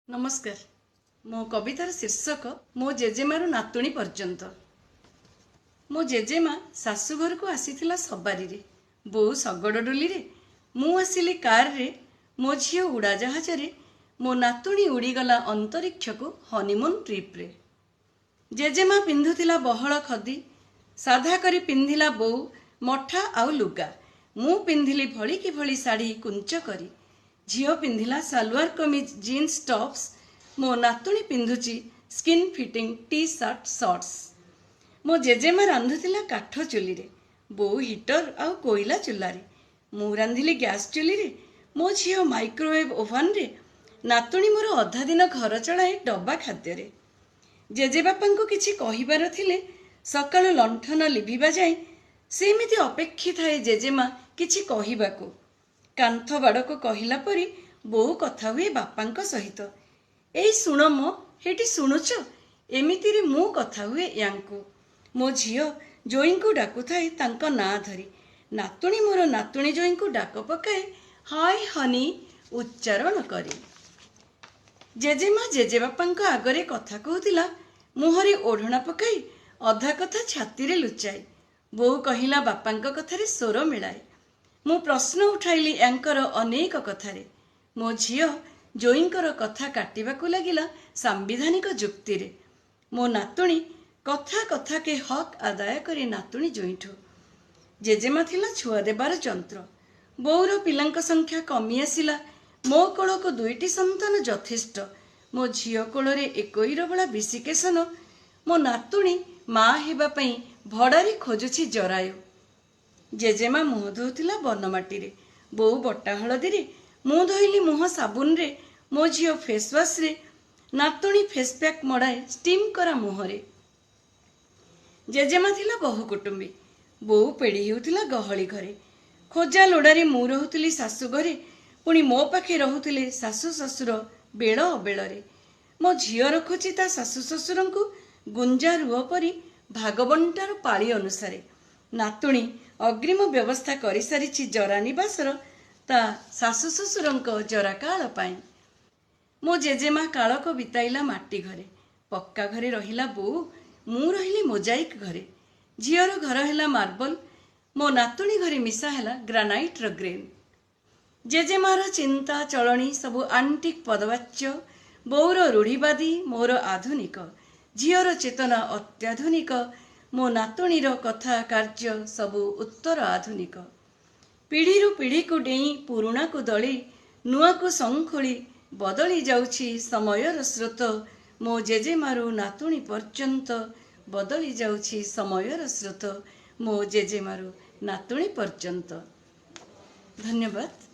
ନମସ୍କାର। ମୋ କବିତାର ଶୀର୍ଷକ ମୋ ଜେଜେମାରୁ ନାତୁଣୀ ପର୍ଯ୍ୟନ୍ତ। ମୋ ଜେଜେମା ଶାଶୁଘରକୁ ଆସିଥିଲା ସବାରିରେ, ବୋଉ ଶଗଡ଼ ଡୋଲିରେ, ମୁଁ ଆସିଲି କାରରେ, ମୋ ଝିଅ ଉଡ଼ାଜାହାଜରେ, ମୋ ନାତୁଣୀ ଉଡ଼ିଗଲା ଅନ୍ତରୀକ୍ଷକୁ ହନିମୁନ୍ ଟ୍ରିପ୍ରେ। ଜେଜେମା ପିନ୍ଧୁଥିଲା ବହଳ ଖଦି, ସାଧା କରି ପିନ୍ଧିଲା ବୋଉ ମଠା ଆଉ ଲୁଗା। ମୁଁ ପିନ୍ଧିଲି ଭଳିକି ଭଳି ଶାଢ଼ୀ କୁଞ୍ଚ କରି। ଝିଅ ପିନ୍ଧିଲା ସାଲୱାର କମିଜ, ଜିନ୍ସ ଟପ୍ସ। ମୋ ନାତୁଣୀ ପିନ୍ଧୁଛି skin fitting T shirt, shorts. ମୋ ଜେଜେମା ରାନ୍ଧୁଥିଲା କାଠ ଚୁଲିରେ, ବୋଉ ହିଟର ଆଉ କୋଇଲା ଚୁଲାରେ। ମୁଁ ରାନ୍ଧିଲି ଗ୍ୟାସ୍ ଚୁଲିରେ, ମୋ ଝିଅ ମାଇକ୍ରୋୱେଭ୍ ଓଭାନରେ। ନାତୁଣୀ ମୋର ଅଧା ଦିନ ଘର ଚଳାଏ ଡବା ଖାଦ୍ୟରେ। ଜେଜେବାପାଙ୍କୁ କିଛି କହିବାର ଥିଲେ ସକାଳୁ ଲଣ୍ଠନ ଲିଭିବା ଯାଏଁ ସେମିତି ଅପେକ୍ଷୀ ଥାଏ ଜେଜେମା କିଛି କହିବାକୁ। କାନ୍ଥ ବାଡ଼କୁ କହିଲା ପରି ବୋଉ କଥା ହୁଏ ବାପାଙ୍କ ସହିତ, "ଏଇ ଶୁଣ ମ, ହେଇଟି ଶୁଣୁଛ?" ଏମିତିରେ ମୁଁ କଥା ହୁଏ ୟାଙ୍କୁ। ମୋ ଝିଅ ଜୋଇଁଙ୍କୁ ଡାକୁଥାଏ ତାଙ୍କ ନାଁ ଧରି। ନାତୁଣୀ ମୋର ନାତୁଣୀ ଜୋଇଁଙ୍କୁ ଡାକ ପକାଏ ହାଇ ହନି ଉଚ୍ଚାରଣ କରି। ଜେଜେମା ଜେଜେବାପାଙ୍କ ଆଗରେ କଥା କହୁଥିଲା ମୁହଁରେ ଓଢ଼ଣା ପକାଇ, ଅଧା କଥା ଛାତିରେ ଲୁଚାଇ। ବୋଉ କହିଲା ବାପାଙ୍କ କଥାରେ ସ୍ୱର ମିଳାଏ। ମୁଁ ପ୍ରଶ୍ନ ଉଠାଇଲି ୟାଙ୍କର ଅନେକ କଥାରେ। ମୋ ଝିଅ ଜୋଇଁଙ୍କର କଥା କାଟିବାକୁ ଲାଗିଲା ସାମ୍ବିଧାନିକ ଯୁକ୍ତିରେ। ମୋ ନାତୁଣୀ କଥା କଥାକେ ହକ୍ ଆଦାୟ କରେ ନାତୁଣୀ ଜୋଇଁଠୁ। ଜେଜେମା ଥିଲା ଛୁଆ ଦେବାର ଯନ୍ତ୍ର। ବୋଉର ପିଲାଙ୍କ ସଂଖ୍ୟା କମି ଆସିଲା। ମୋ କୋଳକୁ ଦୁଇଟି ସନ୍ତାନ ଯଥେଷ୍ଟ। ମୋ ଝିଅ କୋଳରେ ଏକୋଇରବଳା ବିଶିକେଶନ। ମୋ ନାତୁଣୀ ମା ହେବା ପାଇଁ ଭଡ଼ାରେ ଖୋଜୁଛି ଜରାୟୁ। ଜେଜେମା ମୁହଁ ଧୋଉଥିଲା ବନମାଟିରେ, ବୋଉ ବଟା ହଳଦୀରେ। ମୁଁ ଧୋଇଲି ମୁହଁ ସାବୁନରେ, ମୋ ଝିଅ ଫେସ୍ ୱାଶ୍ରେ, ନାତୁଣୀ ଫେସ୍ ପ୍ୟାକ୍ ମଡ଼ାଏ ଷ୍ଟିମ୍ କରା ମୁହଁରେ। ଜେଜେମା ଥିଲା ବହୁ କୁଟୁମ୍ବୀ, ବୋଉ ପେଡ଼ି ହେଉଥିଲା ଗହଳି ଘରେ। ଖୋଜା ଲୋଡ଼ାରେ ମୁଁ ରହୁଥିଲି ଶାଶୁ ଘରେ, ପୁଣି ମୋ ପାଖେ ରହୁଥିଲେ ଶାଶୁ ଶ୍ୱଶୁର ବେଳ ଅବେଳରେ। ମୋ ଝିଅ ରଖୁଛି ତା ଶାଶୁ ଶ୍ୱଶୁରଙ୍କୁ ଗୁଞ୍ଜା ରୁଅ ପରି ଭାଗବଣ୍ଟାର ପାଳି ଅନୁସାରେ। ନାତୁଣୀ ଅଗ୍ରିମ ବ୍ୟବସ୍ଥା କରିସାରିଛି ଜରା ନିବାସର ତା ଶାଶୁ ଶ୍ୱଶୁରଙ୍କ ଜରାକାଳ ପାଇଁ। ମୋ ଜେଜେମା କାଳକ ବିତାଇଲା ମାଟି ଘରେ, ପକ୍କା ଘରେ ରହିଲା ବୋଉ, ମୁଁ ରହିଲି ମୋଜାଇକ୍ ଘରେ। ଝିଅର ଘର ହେଲା ମାର୍ବଲ, ମୋ ନାତୁଣୀ ଘରେ ମିଶା ହେଲା ଗ୍ରାନାଇଟ୍ର ଗ୍ରେନ୍। ଜେଜେମାର ଚିନ୍ତା ଚଳଣି ସବୁ ଆଣ୍ଟିକ୍ ପଦବାଚ୍ୟ, ବୋଉର ରୂଢ଼ିବାଦୀ, ମୋର ଆଧୁନିକ। ଝିଅର ଚେତନା ଅତ୍ୟାଧୁନିକ, ମୋ ନାତୁଣୀର କଥା କାର୍ଯ୍ୟ ସବୁ ଉତ୍ତର ଆଧୁନିକ। ପିଢ଼ିରୁ ପିଢ଼ିକୁ ଡେଇଁ, ପୁରୁଣାକୁ ଦଳି, ନୂଆକୁ ଶଙ୍ଖୋଳି ବଦଳି ଯାଉଛି ସମୟର ସ୍ରୋତ। ମୋ ଜେଜେମାରୁ ନାତୁଣୀ ପର୍ଯ୍ୟନ୍ତ ବଦଳି ଯାଉଛି ସମୟର ସ୍ରୋତ, ମୋ ଜେଜେମାରୁ ନାତୁଣୀ ପର୍ଯ୍ୟନ୍ତ। ଧନ୍ୟବାଦ।